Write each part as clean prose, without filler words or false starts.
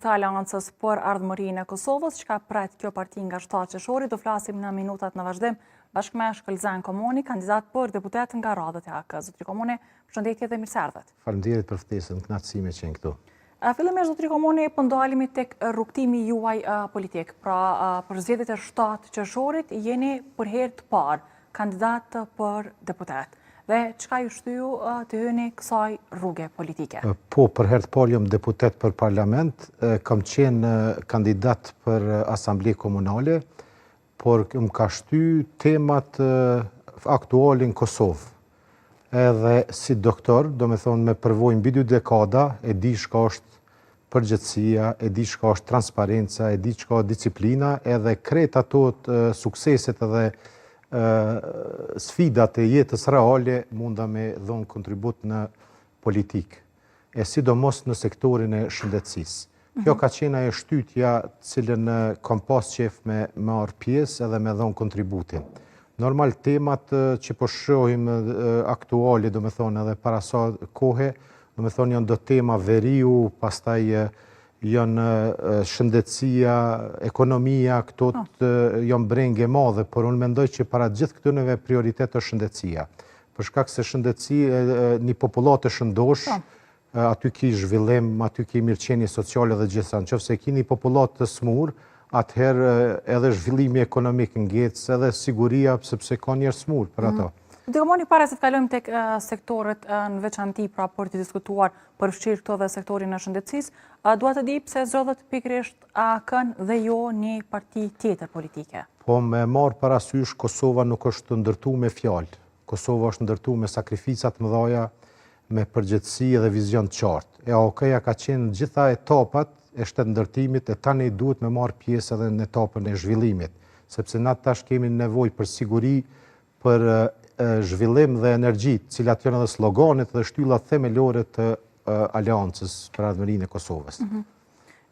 Të Aleancës për Ardhmërinë e Kosovës, çka pret kjo parti nga 7 qershori, do flasim në minutat në vazhdim, bashkë me Shkëlzen Komoni, kandidat për deputet nga radhët e AAK. Zotri Komoni, përshëndetje dhe mirë se erdhët. Faleminderit për ftesën, kënaqësi me qenë këtu. Fillimisht zotri Komoni, po ndalemi tek rrugëtimi juaj politik. Pra, për zgjedhjet e 7 qershorit jeni për herë të parë kandidat për deputet. Dhe çka ju shtyu të hyni kësaj rruge politike? Po, për herë të parë jam deputet për parlament, kam qenë kandidat për asamble komunale, por më ka shty temat aktuale në Kosovë. Edhe si doktor, domethonë me përvojë mbi dy dekada, e di çka është përgjegjësia, e di çka është transparenca, e di çka është disiplina, edhe krejt ato sukseset edhe sfidat e jetës reale munda me dhonë kontribut në politikë, e sidomos në sektorin e shëndetësisë. Kjo mhm. ka qenë ajo shtytja cilën kam pas qef me marrë pjesë edhe me dhonë kontributin. Normal temat që po shohim aktuale, domethonë edhe para sa kohe, Domethonë janë do tema veriu, pastaj janë shëndetësia, ekonomia, këto po. janë brengë e madhe, por unë mendoj që para gjithë këtyneve prioritet është shëndetësia. Për shkak se shëndetësi, një popullatë e shëndoshë, po. aty ki zhvillim, aty ki mirëqenie sociale dhe gjitha. Në qoftë se ki një popullatë të smurë, atëherë edhe zhvillimi ekonomik ngec, edhe siguria, sepse ka njerëz smurë për ato. Mm. Zoti Komoni, para se të kalojmë tek sektorët në veçanti, pra për të diskutuar përfshirë këto dhe sektorin e shëndetësisë, dua të di pse zgjodhët pikërisht AAK-në dhe jo një parti tjetër politike? Po me marrë parasysh, Kosova nuk është ndërtu me fjalë. Kosova është ndërtu me sakrifica të mëdhaja, me përgjegjësi dhe vizion të qartë. E AAK-ja ka qenë në gjitha etapat e shtetndërtimit e tani duhet me marrë pjesë edhe në etapën e zhvillimit, sepse na tash kemi nevojë për siguri, për zhvillim dhe energji, të cilat janë edhe sloganet dhe shtyllat themelore të Aleancës për Ardhmërinë e Kosovës. Mhm.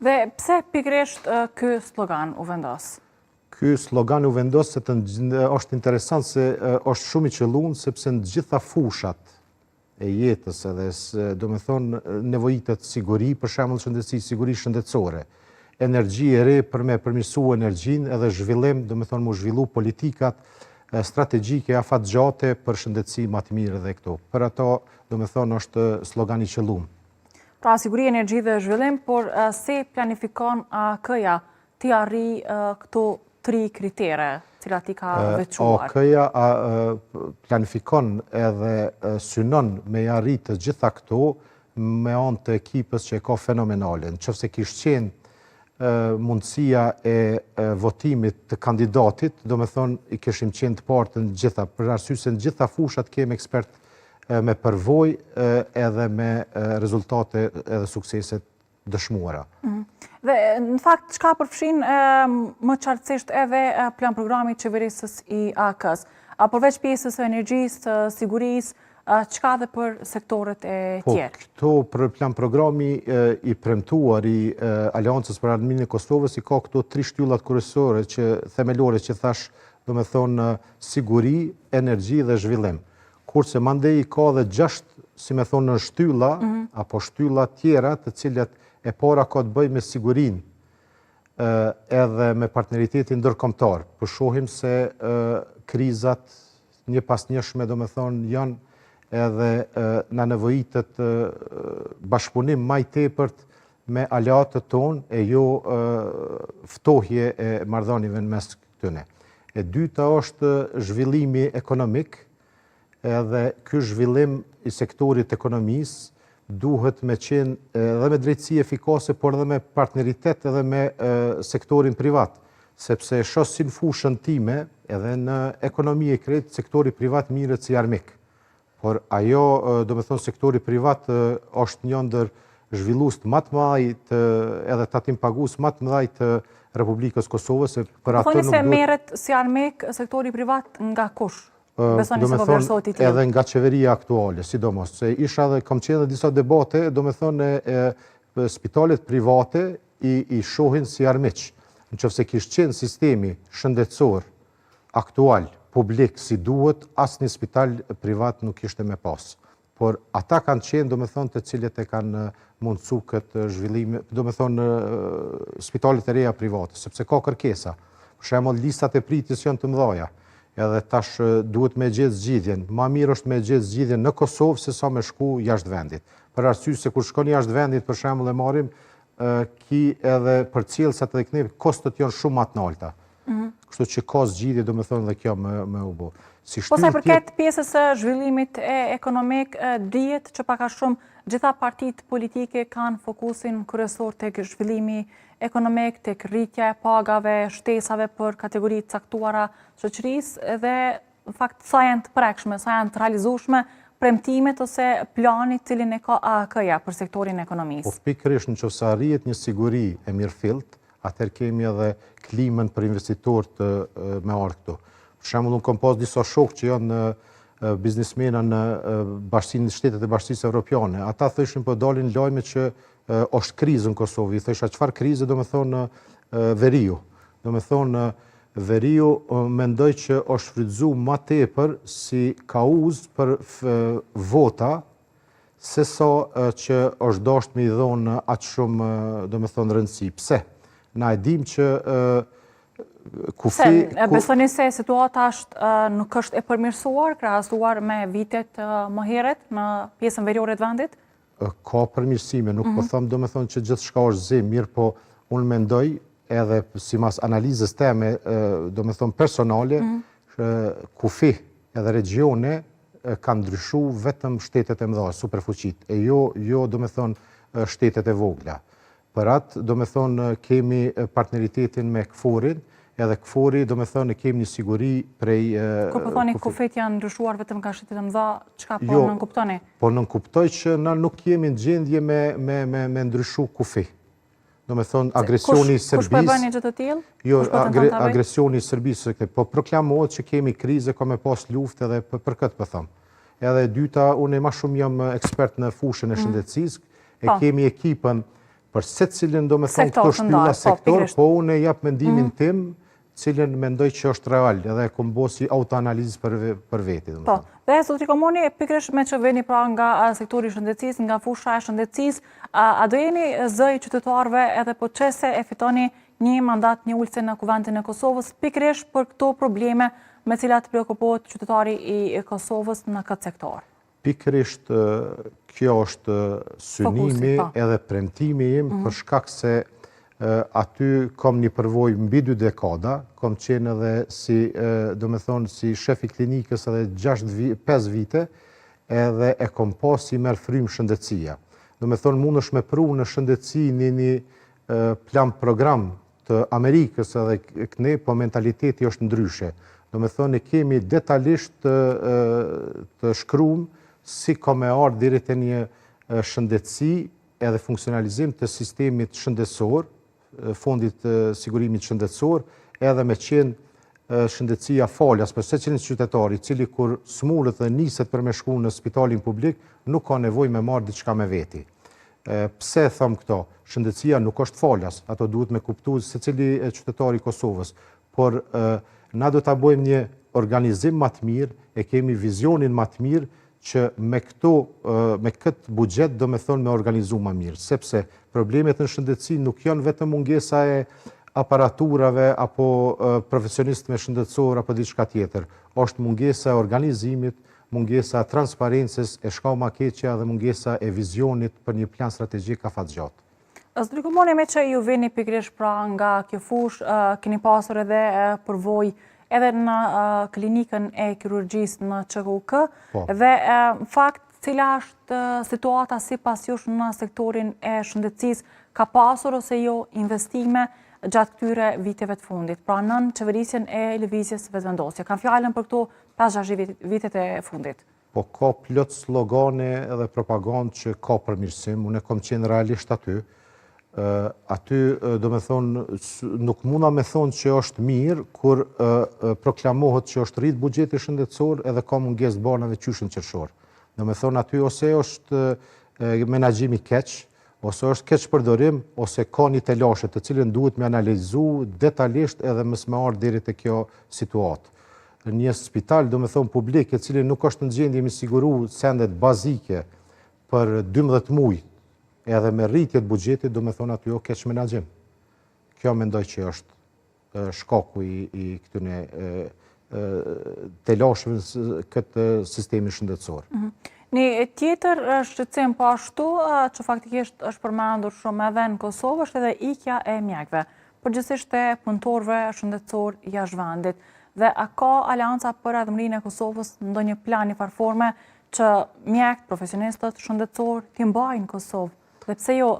Dhe pse pikërisht ky slogan u vendos? Ky slogan u vendos se të është interesant se është shumë i qëllun, sepse në gjitha fushat e jetës edhe, domethonë, nevojitet siguri, për shembull shëndetësi, siguri shëndetësore, energji e re për me përmirësu energjinë edhe zhvillim, domethonë, mu zhvillu politikat strategjike afatgjate për shëndetësi ma të mirë dhe këto. Për ato, domethonë, është slogan i qëllum. Pra, siguri, energji dhe zhvillim, por si planifikon AAK-ja t'i arrijë këto tri kritere, cilat i ka veçuar? AAK-ja planifikon edhe synon me i arrit të gjitha këto me anë të ekipës që e ka fenomenale. Në qoftë se kish qenë mundësia e votimit të kandidatit, domethonë i kishim qenë të parët në gjitha, për arsye se në gjitha fushat kemi ekspert me përvojë edhe me rezultate edhe sukseset dëshmuara. Mhm. Dhe në fakt, çka përfshin më qartësisht edhe plan programi qeverisës i AAK-së? A përveç pjesës së energjisë, sigurisë, çka dhe për sektorët e po, tjerë? Po, këto për plan programi i premtuar i Aleancës për Ardhmërinë e Kosovës i ka këto tri shtyllat kryesore që themelore që thash, domethonë siguri, energji dhe zhvillim. Kurse mandej i ka dhe 6, si me thonë, nënshtylla, mm -hmm. apo shtylla tjera, të cilat e para ka të bëjë me sigurinë edhe me partneritetin ndërkombëtar. Po shohim se krizat njëpasnjëshme, domethonë, janë edhe na nevojitet bashkëpunim ma i tepërt me aleatët tonë e jo ftohje e marrëdhënieve në mes këtyne. E dyta është zhvillimi ekonomik, edhe ky zhvillim i sektorit të ekonomisë duhet me qenë edhe me drejtësi efikase, por edhe me partneritet edhe me sektorin privat, sepse e shoh si në fushën time, edhe në ekonomi e krejt, sektori privat mirret si armik. Por ajo, domethonë, sektori privat është një ndër zhvilluesit ma të mëdhaj të edhe tatimpagues ma të mëdhaj të Republikës Kosovës, se për ato nuk duhet... se merret si armik sektori privat nga kush? Besoni se po vlerësohet i tillë? Edhe nga qeveria aktuale, sidomos. Se isha dhe kam qenë dhe disa debate, domethonë, e, spitalet private i, i shohin si armiq. Në qoftë se kish qenë sistemi shëndetësor aktual, publik, si duhet, asnjë spital privat nuk kishte me pas. Por ata kanë qenë, domethonë, të cilët e kanë mundësu këtë zhvillim, domethonë, spitalet e reja private, sepse ka kërkesa. Për shembull, listat e pritjes janë të mëdhaja, edhe tash duhet me gjetë zgjidhjen. Ma mirë është me gjetë zgjidhjen në Kosovë se sa me shku jashtë vendit. Për arsye se kur shkon jashtë vendit, për shembull e marrim, ki edhe përcjellësat edhe këne, kostot janë shumë ma të nalta. Mhm. Kështu që ka zgjidhje, domethonë dhe kjo me, me u bo. Si po sa i përket pjesës së zhvillimit ekonomik, dihet që pak a shumë gjitha partitë politike kanë fokusin kryesor tek zhvillimi ekonomik, tek rritja e pagave, shtesave për kategori të caktuara shoqërisë dhe në fakt sa janë të prekshme, sa janë të realizueshme premtimet ose plani të cilin e ka AAK-ja për sektorin e ekonomisë. Po pikërisht në qoftë se arrihet një siguri e mirëfilltë, atëherë kemi edhe klimën për investitorët me ardhë këtu. Për shembull, unë kom pas disa shokë që janë biznismena në bashkësinë shtetet e bashkësisë evropiane. Ata thoshin po dalin lajme që është krizë në Kosovë. I thosha çfarë krize, domethonë veriu. Domethonë veriu mendoj që është shfrytëzu ma tepër si kauzë për vota se sa që është dasht me i dhonë aq shumë, domethonë, rëndësi. Pse? Na e dim që kufi... Pse, besoni se situata është, nuk është e përmirësuar, krahasuar me vitet më heret në pjesën veriore të vendit? Ka përmirësime, nuk po mhm. them domethonë që gjithçka është zi, mirëpo unë mendoj edhe simas analizës teme, domethonë personale, mhm. kufi edhe regjione kanë ndryshu vetëm shtetet e mëdha, superfuqitë, e jo, jo domethonë shtetet e vogla. Për atë, domethonë, kemi partneritetin me KFOR-in, edhe KFOR-i, domethonë, kemi një siguri prej... Kur po thoni kufijtë janë ndryshuar vetëm nga shtetet e mëdha, çka po jo, nënkuptoni? Po nënkuptoj që na nuk jemi në gjendje me, me, me, me ndryshu kufi. Domethonë, agresioni i Serbisë... Kush po e bën një gjë të tillë? Jo, agresioni i Serbisë, po proklamohet që kemi krize, ka me pas luftë edhe për, për këtë po them. Edhe e dyta, unë ma shumë jam ekspert në fushën e mm. shëndetësisë, e po. kemi ekipën për secilin, domethonë, këto shtylla po, sektor, po unë e jap mendimin mm. tim, cilin mendoj që është real, edhe e kom bo si autoanalizë për, për veti. Po, dhe zotri Komoni, pikërisht meqë vini pra nga sektori i shëndetësisë, nga fusha e shëndetësisë, a do jeni zë i qytetarëve edhe po qe se e fitoni një mandat një ulëse në Kuvendin e Kosovës, pikërisht për këto probleme me cilat preokupohet qytetari i Kosovës në këtë sektor? Pikërisht kjo është synimi po. edhe premtimi im mhm. për shkak se aty kom një përvojë mbi dy dekada, kom qenë edhe si, domethonë, si shef i klinikës edhe 6, 5 vite, edhe e kom pa si merr frymë shëndetësia. Domethonë, mundesh me pru në shëndetësi një një plan program të Amerikës edhe këne, po mentaliteti është ndryshe. Domethonë, e kemi detalisht të, të shkrum si ka me ardhë deri te një shëndetësi edhe funksionalizim të sistemit shëndetësor, fondit të sigurimit shëndetësor, edhe me qenë shëndetësia falas për secilin qytetar, i cili kur smuret dhe niset për me shku në spitalin publik, nuk ka nevojë me marrë diçka me veti. Pse e them këto? Shëndetësia nuk është falas, ato duhet me kuptu secili qytetar i Kosovës, por na do ta bëjmë një organizim ma të mirë, e kemi vizionin ma të mirë që me këto me këtë buxhet domethonë me organizu ma mirë, sepse problemet në shëndetësi nuk janë vetëm mungesa e aparaturave apo profesionistëve shëndetësor apo diçka tjetër, është mungesa e organizimit, mungesa e transparencës, e çka ma keqja dhe mungesa e vizionit për një plan strategjik afatgjatë. Zotri Komoni, meqë ju vini pikërisht pra nga kjo fushë, keni pasur edhe përvojë edhe në klinikën e kirurgjisë në QKUK, po. dhe në fakt cila është situata sipas jush në sektorin e shëndetësisë, ka pasur ose jo investime gjatë këtyre viteve të fundit, pra nën qeverisjen e lëvizjes Vetëvendosje. Kam fjalën për këto 5-6 vitet e fundit. Po ka plot slogane edhe propagandë që ka përmirësim, unë e kom qenë realisht aty, aty domethonë, nuk muna me thonë që është mirë, kur proklamohet që është rritë buxheti shëndetësor edhe ka mungesë barnave qysh në qershor. Domethonë, aty ose është menaxhim i keq, ose është keqpërdorim, ose ka një telashe të cilën duhet me analizu detalisht edhe mos me ardhë deri te kjo situatë. Një spital, domethonë publik, e cili nuk është në gjendje me siguru sendet bazike për 12 muj, edhe me rritje të buxhetit, domethonë aty o keqmenaxhim. Kjo mendoj që është shkaku i, i këtyne telasheve në këtë sistemin shëndetësor. Mhm. Një tjetër shqetësim po ashtu që faktikisht është përmendur shumë edhe në Kosovë është edhe ikja e mjekëve, përgjithësisht e punëtorëve shëndetësorë jashtë vendit. Dhe a ka Aleanca për Ardhmërinë e Kosovës ndonjë plan një farë forme që mjekët, profesionistët shëndetësorë t'i mbajnë në Kosovë? Dhe pse jo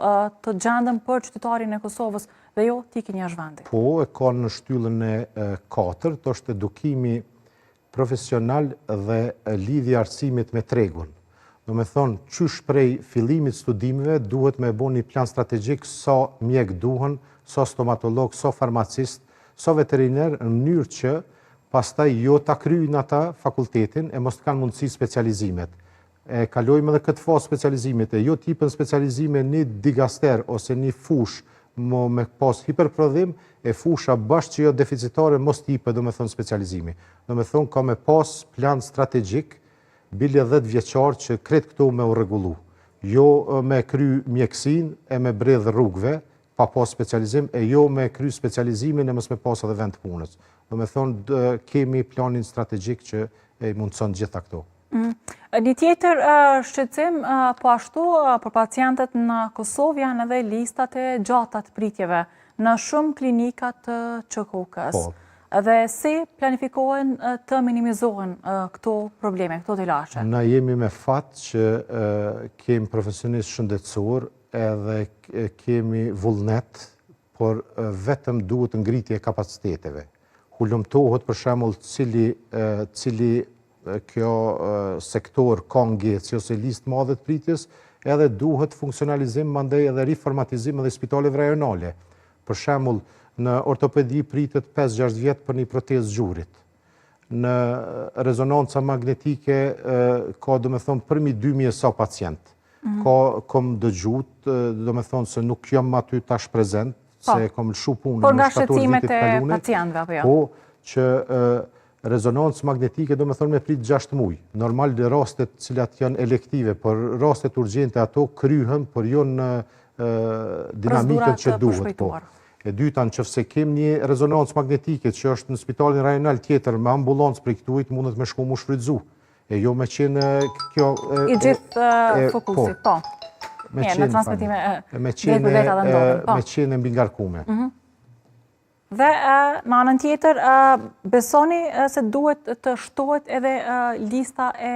të gjenden për qytetarin e Kosovës dhe jo të ikin jashtë vendit? Po, e ka në shtyllën e katërt, është edukimi profesional dhe lidhja e arsimit me tregun. Domethonë, qysh prej fillimit studimeve duhet me bo një plan strategjik sa mjek duhen, sa stomatolog, sa farmacist, sa veteriner, në mënyrë që pastaj jo ta kryjnë ata fakultetin e mos të kanë mundësi specializimet. E kalojmë edhe këtë fazë specializimit, e jo të jipen specializime një dikaster ose një fushë mo me pas hiperprodhim, e fusha bash që jo deficitare mos të jipet, domethonë specializimi. Domethonë ka me pas plan strategjik, bile 10 vjeçar që krejt këto me u rregullu. Jo me kry mjekësinë e me bredh rrugëve, pa pas specializim, e jo me kry specializimin e mos me pas edhe vend të punës. Domethonë, kemi planin strategjik që e mundëson gjitha këto. Mm. Një tjetër shqetësim, po ashtu, për pacientët në Kosovë janë edhe listat e gjata të pritjeve në shumë klinika të QKUK-së. Po. Dhe si planifikohen të minimizohen këto probleme, këto telashe? Na jemi me fat që kemi profesionistë shëndetësorë edhe kemi vullnet, por vetëm duhet ngritje e kapaciteteve. Hulumtohet për shembull cili cili kjo sektor ka ngecje ose listë madhe të pritjes, edhe duhet funksionalizim mandej edhe riformatizim edhe spitaleve rajonale. Për shembull, në ortopedi pritet 5-6 vjet për një protezë gjurit. Në rezonanca magnetike ka domethonë përmi 2000 sa pacient. Mhm. Ka kom dëgju, domethonë se nuk jam aty tash prezent, po. se kom lëshu punën në shtator vitit kalune. Pacientëve, apo jo? Po, që rezonancë magnetike domethonë me prit 6 muj. Normal rastet cilat janë elektive, por rastet urgjente ato kryhen, por jo në dinamikën që duhet. Po. E dyta, në qoftë se kem një rezonancë magnetike që është në spitalin rajonal tjetër me ambulancë prej këtuhit, mundet me shku mu shfrytzu. E jo me qenë kjo... I gjithë fokusi, po. Me qenë, në transmitime, me qenë, po. me qenë e mbingarkume. Mhm. Dhe në anën tjetër, besoni se duhet të shtohet edhe lista e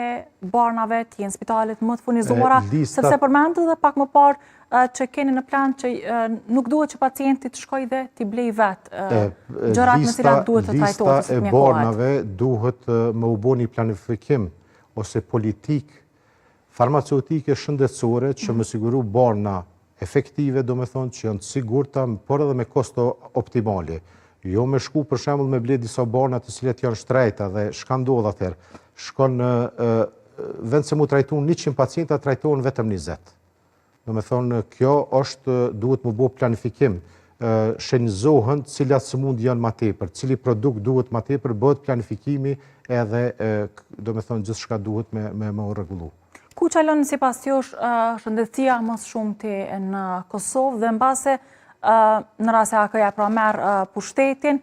barnave të jenë spitalet më të furnizuara, sepse përmendët edhe pak më parë që keni në plan që nuk duhet që pacienti të shkojë dhe t'i blejë vetë gjërat me cilat duhet të trajtohet. Lista e barnave duhet me u bo një planifikim ose politikë farmaceutike shëndetësore që me siguru barna efektive, domethonë që janë të sigurta, por edhe me kosto optimale. Jo me shku për shembull me ble disa barna të cilat janë shtrejta dhe çka ndodh atëherë. Shkon në vend se mu trajtu 100 pacienta, trajtohen vetëm 20. Domethonë, kjo është, duhet mu bo planifikim, shenjëzohen cilat sëmundje janë ma tepër, cili produkt duhet ma tepër, bëhet planifikimi edhe, domethonë, gjithçka duhet me, me, me u rregullu. Ku çalon sipas jush shëndetësia më së shumti në Kosovë dhe mbase në rast se AAK-ja pra merr pushtetin,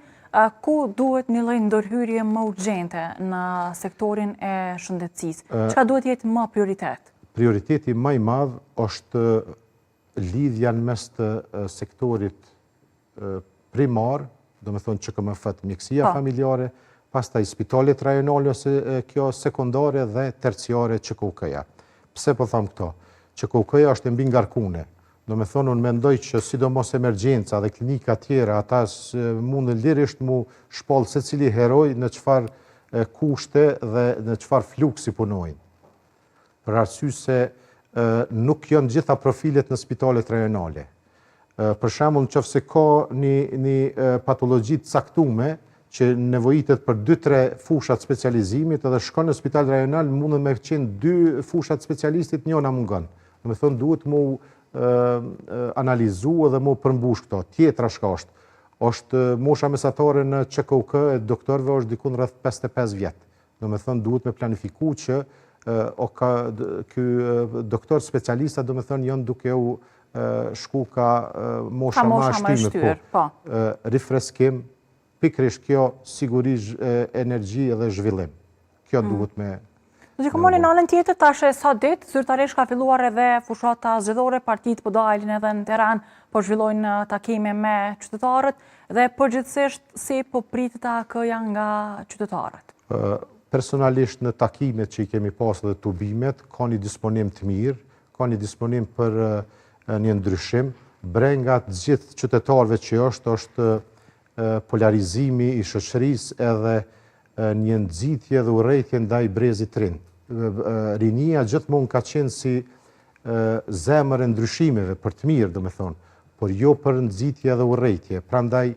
ku duhet një lloj ndërhyrje më urgjente në sektorin e shëndetësisë? Çka duhet të jetë më prioritet? Prioriteti më i madh është lidhja në mes të sektorit primar, domethonë QKMF-të, mjekësia po. familjare, pastaj spitalet rajonale ose kjo sekondare dhe terciare QKUK-ja. Pse po tham këto? QKUK-ja është e mbingarkune. Domethonë, unë mendoj që sidomos emergjenca dhe klinika tjera, ata mundën lirisht mu shpall secili heroj në çfarë kushte dhe në çfarë fluksi punojnë. Për arsye se nuk janë gjitha profilet në spitalet rajonale. Për shembull, në qoftë se ka një, një patologji të caktume që nevojitet për 2-3 fusha të specializimit edhe shkon në spital rajonal, mundën me qenë dy fusha të specialistit, njona mungon. Domethonë, duhet mu analizu edhe mu përmbush këto. Tjetra shka është? Është mosha mesatare në QKUK e doktorëve është dikun rreth 55 vjet. Domethonë duhet me planifiku që o ka ky doktor specialista domethonë janë duke u shku ka mosha ma e shtyme, po. po. Rifreskim, pikërisht kjo siguri energji dhe zhvillim. Kjo mm. duhet me Zoti Komoni, në anën tjetër, tash e sa ditë, zyrtarisht ka filluar edhe fushata zgjedhore, partitë po dalin edhe në teren, po zhvillojnë takime me qytetarët, dhe përgjithësisht si po pritet AAK-ja nga qytetarët? Personalisht në takimet që i kemi pasë dhe tubimet, ka një disponim të mirë, ka një disponim për një ndryshim, brenga të gjithë qytetarëve që është, është polarizimi i shoqërisë edhe një nxitje dhe urrejtje ndaj brezit të ri. Rinia gjithmonë ka qenë si zemër e ndryshimeve për të mirë, domethonë, por jo për nxitje dhe urrejtje. Prandaj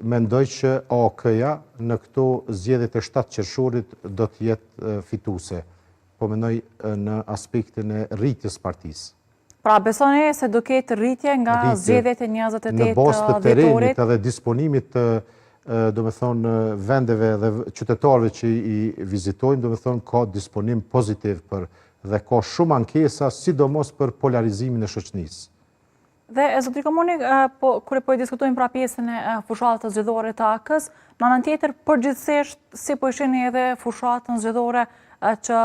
mendoj që AAK-ja në këto zgjedhjet e 7 qershorit do të jetë fituese. Po mendoj në aspektin e rritjes partisë. Pra besoni se do ketë rritje nga zgjedhjet e 28 dhjetorit? Në bazë të terrenit edhe disponimit të domethonë, vendeve dhe qytetarëve që i vizitojmë, domethonë, ka disponim pozitiv për dhe ka shumë ankesa, sidomos për polarizimin e shoqënisë. Dhe zotëri Komoni, po, kur e po e diskutojmë pra pjesën e fushatës zgjedhore të AAK-së, në anën tjetër, përgjithësisht, si po e shihni edhe fushatën zgjedhore që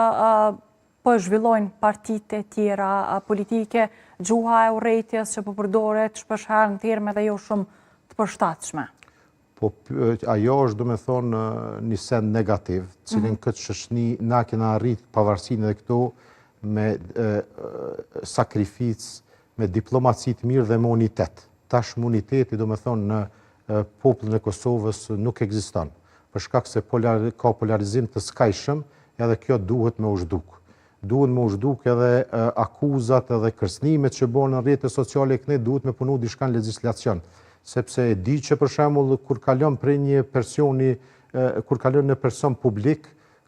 po e zhvillojnë partitë e tjera politike, gjuha e urrejtjes që po përdoret shpeshherë në terme dhe jo shumë të përshtatshme. Po, ajo është, domethonë, një send negativ, cilin mhm. këtë shoqni na kena arrit pavarësinë edhe këto me sakrificë, me diplomaci të mirë dhe me unitet. Tash uniteti, domethonë, në popullin e Kosovës nuk ekziston. Për shkak se polar, ka polarizim të skajshëm, edhe kjo duhet me u zhduk. Duhet me u zhduk edhe akuzat edhe kërcënimet që bëhen në rrjete sociale, këne duhet me punu diçka në legjislacion. Sepse e di që për shembull kur kalon prej një personi, kur kalon në person publik,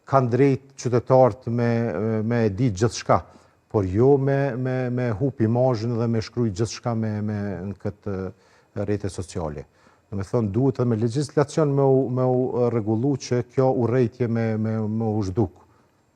kanë drejt qytetarët me, me e di gjithçka por jo me, me, me hup imazhin dhe me shkruj gjithçka me, me në këtë rrjete sociale. Domethonë, duhet edhe me legjislacion me u, me u rregullu që kjo urrejtje me, me, me u zhduk.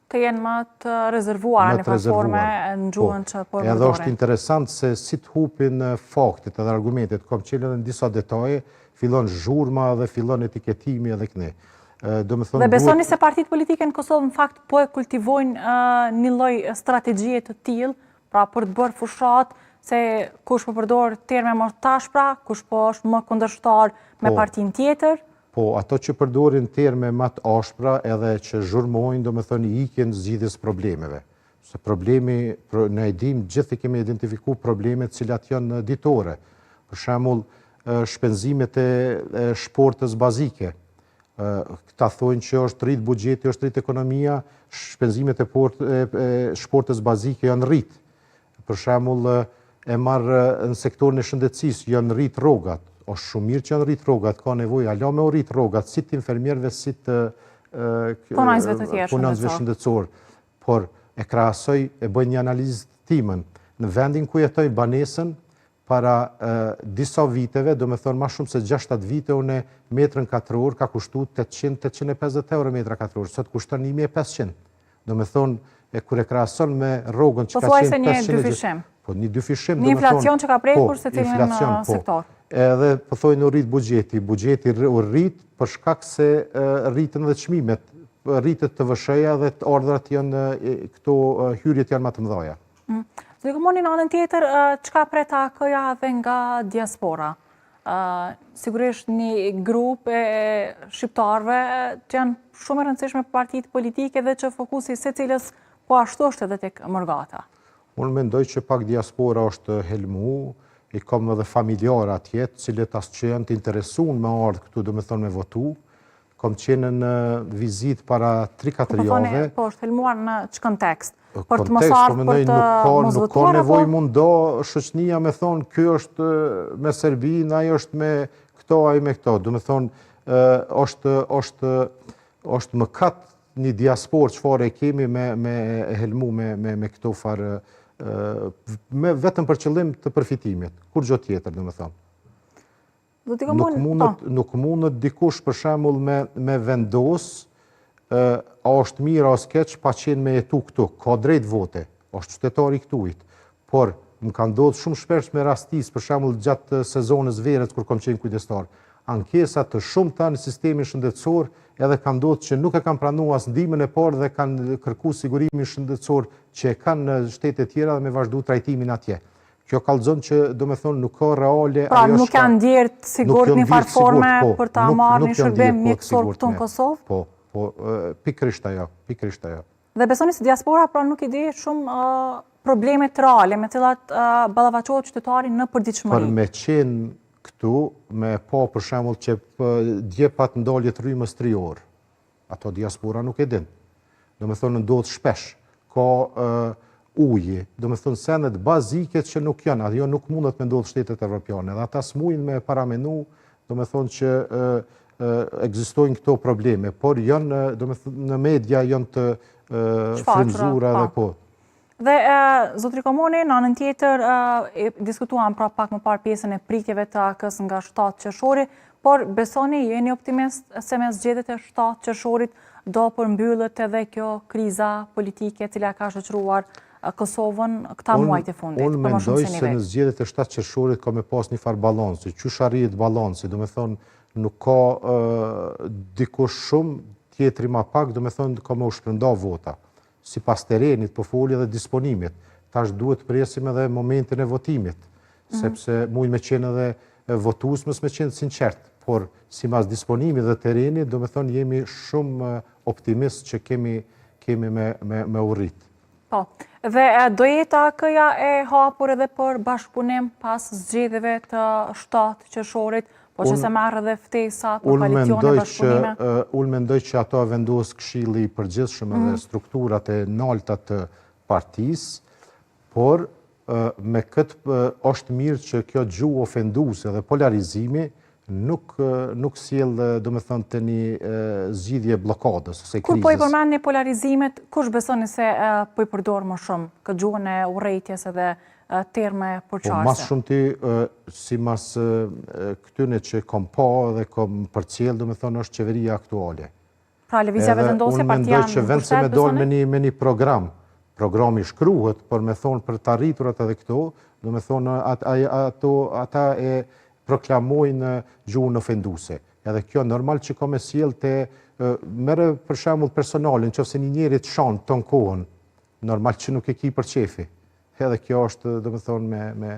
Të jenë më të rezervuara në një forme në gjuhën po, që po Edhe është interesant se si të hupin faktet edhe argumentet, kom qenë edhe në disa detaje, fillon zhurma dhe fillon etiketimi edhe këne. Domethonë, dhe besoni se partitë politike në Kosovë në fakt po e kultivojnë një lloj strategjie të tillë, pra për të bërë fushatë, se kush po përdor terme më të ashpra, kush po është më kundërshtar me po, partinë tjetër. Po, ato që përdorin terme më të ashpra edhe që zhurmojnë, domethonë, i ikin zgjidhjes problemeve. Se problemi, ne e dimë, gjithë i kemi identifiku problemet cilat janë ditore. Për shembull, shpenzimet e shportës bazike. Këta thojnë që është rrit buxheti, është rrit ekonomia, shpenzimet e, port, e, e shportës bazike janë rrit. Për shembull, e marr në sektorin e shëndetësisë, janë rrit rrogat. Është shumë mirë që janë rrit rrogat, ka nevojë hala me u rrit rrogat, si të infermierëve, si të punonjësve të tjerë punonjësve shëndetësor. Por e krahasoj, e bëj një analizë timen. Në vendin ku jetoj banesën, Para disa viteve, domethonë ma shumë se 6-7 vite, unë metrën katror ka kushtu 800-850 euro metra katror, sot kushton 1500. Domethonë, e kur e krahason me rrogën që ka qenë 500... Po një dyfishim. Po një dyfishim, Një inflacion që ka prekur po, secilin po. sektor. Edhe po thojnë u rrit buxheti, buxheti u rrit për shkak se rritën dhe çmimet, rritet TVSH-ja dhe të ardhurat janë, këto hyrjet janë ma të mëdhaja. Mm. Zoti Komoni në anën tjetër, çka pret AAK-ja dhe nga diaspora? Sigurisht një grup e shqiptarëve që janë shumë e rëndësishme për partitë politike dhe që fokusi i secilës po ashtu është edhe tek mërgata. Unë mendoj që pak diaspora është helmu, i kam edhe familjarë atje, të cilët as që janë të interesun me ardhë këtu, domethonë me votu, Kom qenë në vizitë para 3-4 po jave. Po, është helmuar në që kontekst? Për të mos ardhë, po për të mos votuar, Nuk ka nevojë m'u nda shoqnia me thonë, ky është me Serbinë, ai është me këto, ai me këto. Domethonë, është, është, është mëkat një diasporë çfarë e kemi me, me helmu me, me, me këto farë, me, vetëm për qëllim të përfitimit, kurgjo tjetër, domethonë. Nuk mundet, po. nuk mundet dikush për shembull me, me vendos a është mirë a është keq pa qenë me jetu këtu. Ka drejt vote, është qytetar i këtuhit. Por, më ka ndodhë shumë shpesh me rastis, për shembull gjatë sezonës verës kur kom qenë kujdestar. Ankesa të shumta në sistemin shëndetësor edhe ka ndodhë që nuk e kanë pranu as ndihmën e parë dhe kanë kërku sigurimin shëndetësor që e kanë në shtete tjera dhe me vazhdu trajtimin atje. Kjo kallëzon që, domethonë, nuk ka reale pra, ajo nuk janë ndjerë të sigurt në njëfarë forme po, për ta marrë një shërbim po, mjekësor këtu në Kosovë? Po, po, pikërisht ajo, pikërisht ajo. Dhe besoni se diaspora pra nuk i di shumë problemet reale me cilat ballafaqohet qytetari në përditshmëri. Për me qenë këtu, me pa për shembull që dje pat ndalje të rrymës 3 orë. Ato diaspora nuk e din. Domethonë ndodh shpesh. Ka uji, domethonë senet bazike që nuk janë, ajo nuk mundet me ndodhë n'shtetet evropiane, dhe ata s'mujnë me paramenu, domethonë që ekzistojnë këto probleme, por janë, domethonë, në media janë të frymëzura dhe po. Dhe, zotri Komoni, në anën tjetër, diskutuam pra pak më parë pjesën e pritjeve të AAK-së nga 7 qershori, por besoni, jeni optimist se me zgjedhjet e 7 qershorit do përmbyllet edhe kjo kriza politike e cila ka shoqëruar Kosovën këta muajt e fundit. Unë mendoj se në zgjedhjet e 7 qershorit ka me pas një farë balansi. Qysh arrihet balansi, domethonë, nuk ka dikush shumë, tjetri ma pak, domethonë, ka me u shpërnda vota. sipas terrenit, po foli dhe disponimit. Tash duhet të presim edhe momentin e votimit, mhm. sepse mujnë me qenë edhe votues, mos me qenë sinqert, por sipas disponimit dhe terrenit, domethonë jemi shumë optimist që kemi, kemi me, me, me u rrit. Po, dhe do jetë AAK-ja e hapur edhe për bashkëpunim pas zgjedhjeve të 7 qershorit, Po që se marrë edhe ftesa për koalicione bashkëpunime? Unë mendoj që ato e vendos këshilli i përgjithshëm edhe mhm. strukturat e nalta të partisë, por me këtë është mirë që kjo gjuhë ofenduese dhe polarizimi nuk, nuk sjell, domethonë, te një zgjidhje bllokadës ose krizës. Kur po i përmendni polarizimet, kush besoni se po i përdor më shumë këtë gjuhën e urrejtjes edhe terme përçarëse? Po, ma s'shumti, simas këtyne që kom pa dhe kom përcjell, domethonë, është qeveria aktuale. Pra, Lëvizja Vetëvendosje, partia në pushtet, që vend se me dolë me një, me një program, programi shkruhet, por me thonë për të arriturat edhe këto, domethonë, at, ato, ata e proklamojnë gjuhën ofenduse. Edhe kjo normal që ka me sjell te, merre për shembull personalin, qoftë se një njeri të shan ton kohën, normal që nuk e ki për qefi. Edhe kjo është, domethonë, me... me...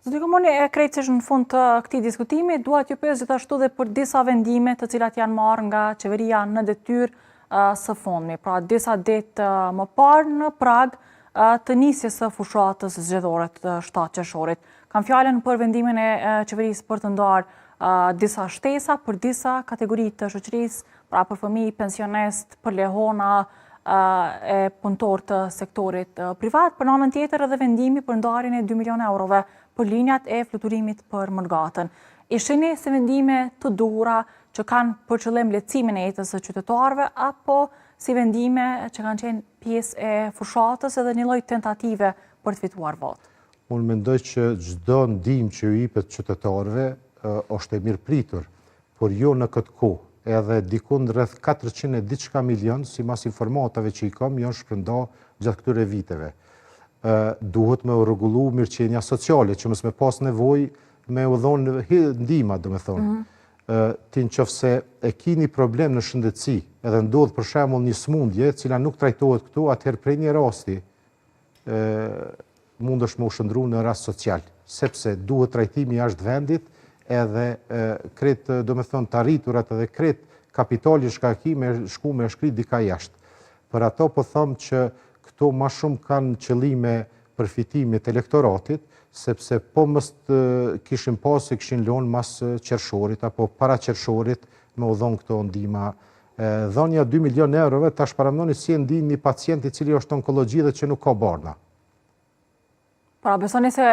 Zoti Komoni, e krejtësisht në fund të këtij diskutimi, dua t'ju pyes gjithashtu dhe për disa vendime të cilat janë marrë nga qeveria në detyrë së fundmi. Pra, disa ditë më parë në prag të nisjes së fushatës zgjedhore të 7 qershorit. Kam fjalën për vendimin e qeverisë për të ndarë disa shtesa për disa kategori të shoqërisë pra për fëmijë, pensionistë, për lehona e punëtorë të sektorit privat, për në anën tjetër edhe vendimi për ndarjen e 2 milion eurove për linjat e fluturimit për mërgatën. I shihni si vendime të duhura që kanë për qëllim lehtësimin e jetës së qytetarëve, apo si vendime që kanë qenë pjesë e fushatës edhe një lloj tentative për të fituar votë? Unë mendoj që çdo ndihmë që ju ipet qytetarëve është e mirëpritur, por jo në këtë kohë, edhe dikund rreth 400 e diçka milion, simas informatave që i kam, janë shpërnda gjatë këtyre viteve. Duhet me u rregullu mirëqenia sociale, që mos me pas nevojë me u dhonë ndihma, domethonë. Mm -hmm. Ti në qoftë se e ki një problem në shëndetësi, edhe ndodh për shembull një smundje, cila nuk trajtohet këtu, atëherë prej një rasti, mundesh me u shndërru në rast social, sepse duhet trajtimi jashtë vendit edhe krejt, domethonë, të arriturat edhe krejt kapitali shka ki me shku me shkri dika jashtë. Për ato po thom që këto ma shumë kanë qëllime përfitimit elektoratit, sepse po mos të kishin pas e kishin lonë mas qershorit apo para qershorit me u dhonë këto ndihma Dhënia 2 milion eurove, tash paramendoni si e ndin një pacient i cili është onkologji dhe që nuk ka barna. Pra, besoni se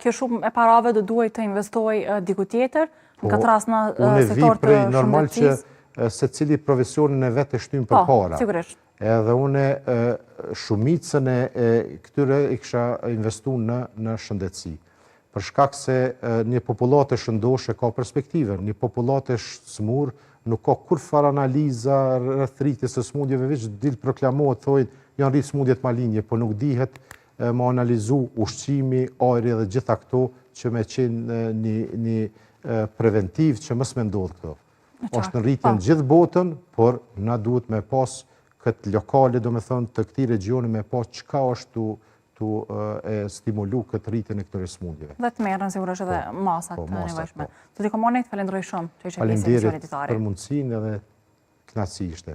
kjo shumë e parave do duhej të investohej diku tjetër, në po, këtë rast në sektor të shëndetësisë? Normal që secili profesionin e vet e shtyn po, përpara. Sigurisht. Edhe une shumicën e këtyre i kisha investu në, në shëndetësi. Për shkak se një popullatë e shëndoshë ka perspektivën, një popullatë e smurë nuk ka kurrfarë analiza rreth rritjes së smundjeve, veç dil proklamohet, thojnë, janë rritë smundjet malinje, po nuk dihet me analizu ushqimi, ajri dhe gjitha këto që me qenë një, një preventiv që mos me ndodhë këto. Është në rritje në po. gjithë botën, por na duhet me pas këtë lokale, do me thonë, të këtij regioni me pas çka është tu tu e stimulu këtë rritjen e këtyre sëmundjeve. Dhe të merren sigurisht edhe po, masat po, të nevojshme. Po. Zoti Komani, të falenderoj shumë që ishe pjesë e emisionit Ditari. Faleminderit për mundësinë edhe kënaqësi ishte.